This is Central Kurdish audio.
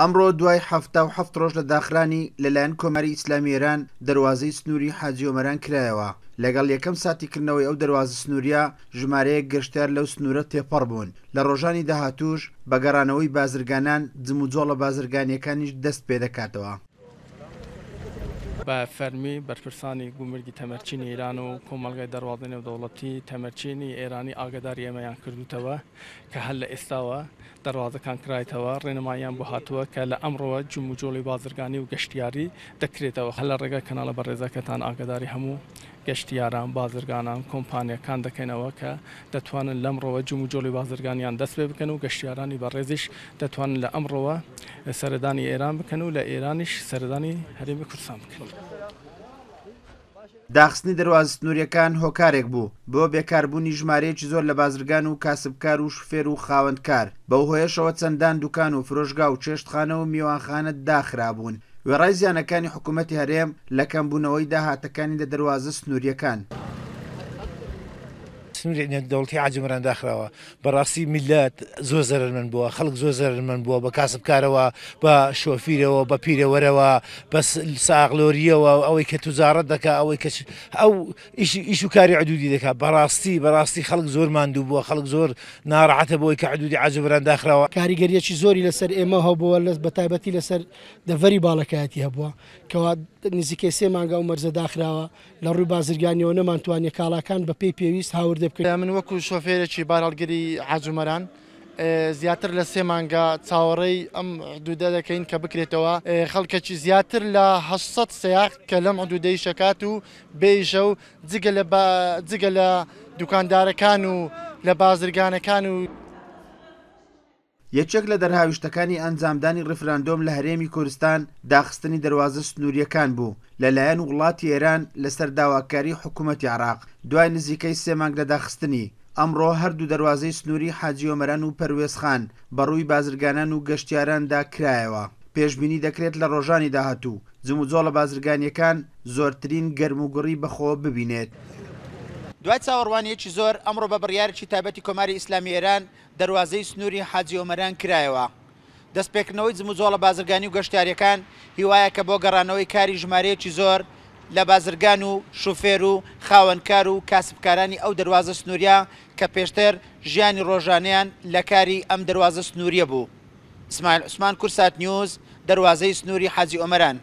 ئەمڕۆ دوای 77 ڕۆژ لە داخرانی لەلایەن کۆماری ئیسلامی ئێران دەروازەی سنووری حاجی ئۆمەران کرایەوە، لەگەڵ یەکەم ساتی کردنەوەی ئەو دەروازە سنووریە ژمارەیەک گەشتیار لەو سنوورە تێپەڕ بوون، لە ڕۆژانی داهاتووش بە گەڕانەوەی بازرگانان جموجۆڵە بازرگانییەکانیش دەست پێدەکاتەوە. بە فەرمی بەرپرسانی گومرگی تەمەرچینی ئێران و کۆمەڵگای دەروازەی نێودەوڵەتی تەمەرچینی ئێرانی ئاگاداری ئێمەیان کردووتەوە کە هەر لە ئێستاوە دەروازەکان کرایتەوە، ڕێنماییان بۆ هاتووە کە لە ئەمڕۆوە جموجۆڵی بازرگانی و گەشتیاری دەکرێتەوە. هەر لە ڕێگای کەناڵە بەڕێزەکەتان ئاگاداری هەموو گەشتیاران، بازرگانان، کۆمپانیاکان دەکەینەوە کە دەتوانن لەمڕۆوە جموجۆڵی بازرگانیان دەست پێ بکەن و گەشتیارانی بەڕێزیش دەتوانن لە ئەمڕۆوە سەردانی ئێران بکەن و لە ئێرانیش سەردانی هەرێمی کوردستان بکەن. داخستنی دەروازە سنوورییەکان هۆکارێک بوو بۆ بێکاربوونی ژمارەیەکی زۆر لە بازرگان و کاسبکار و شوفێر و خاوەندکار، بەو هۆیەشەوە چەندان دوکان و فرۆشگا و چێشتخانە و میوانخانە داخرابوون، وێڕای زیانەکانی حکوومەتی هەرێم لە کەمبوونەوەی داهاتەکانی لە دەروازە سنوورییەکان. سنووری نێودەوڵەتی عاجمران داخراوە بەڕاستی میللەت زۆر زەرەرمەند بووە خەڵک زۆر زەرەرمەند بووە بە کاسبکارەوە بە شۆفیرەوە بە پیرەوەرەوە بە ساغلۆریەوە ئەوەی کە توجارەت دەکا ئەوەی کە ئەو ئیش و کاری عدودی دەکا بەڕاستی بەڕاستی خەڵک زۆر ماندوو بووە خەڵک زۆر ناڕەحەتە بۆی کە عدودی عاجمران داخراوە. کاریگەریەکی زۆری لەسەر ئێمە هەبووە لە بەتایبەتی لەسەر دەڤەری باڵەکایەتی هەبووە کەوا نزیکەی سێ مانگە ئەو مەرزە داخراوە لە ڕووی بازرگانیەوە نەمانتوانیە کاڵاکان بە پێی پێویست هاوردە بکەین. من وەکو شۆفێرێکی بارهەڵگری حاجومەران زیاتر لە سێ مانگە چاوەڕێی ئەم حدودە دەکەین کە بکرێتەوە، خەڵکەکی زیاتر لە 800 سەیاق کە لەم حدودە ئیشەکات و بێ ئیشە و جگە لە جگە لە دوکاندارەکان و لە بازرگانەکان و. یەکێک لە دەرهاویشتەکانی ئەنجامدانی ڕیفراندۆم لە هەرێمی کوردستان داخستنی دەروازە سنوورییەکان بوو لەلایەن وڵاتی ئێران لەسەر داواکاری حکوومەتی عێراق دوای نزیکەی سێ مانگ لە داخستنی، ئەمڕۆ هەردوو دەروازەی سنووری حاجی ئۆمەران و پەروێزخان بەڕووی بازرگانان و گەشتیاراندا کرایەوە. پێشبینی دەکرێت لە ڕۆژانی داهاتوو جموجۆڵە بازرگانییەکان زۆرترین گەرموگوڕی بەخۆوە ببینێت. دوای چاوەڕوانییەکی زۆر، ئەمڕۆ بە بڕیارێکی تایبەتی کۆماری ئیسلامی ئێران دەروازەی سنووری حاجی ئۆمەران کرایەوە. دەستپێکردنەوەی جموجۆڵە بازرگانی و گەشتیارییەکان هیوایەکە بۆ گەڕانەوەی کاری ژمارەیەکی زۆر لە بازرگان و شوفێر و خاوەنکار و کاسبکارانی ئەو دەروازە سنووریە کە پێشتر ژیانی ڕۆژانەیان لە کاری ئەم دەروازە سنووریە بوو. ئیسماعیل عوسمان، کوردسات نیوز، دەروازەی سنووری حاجی ئۆمەران.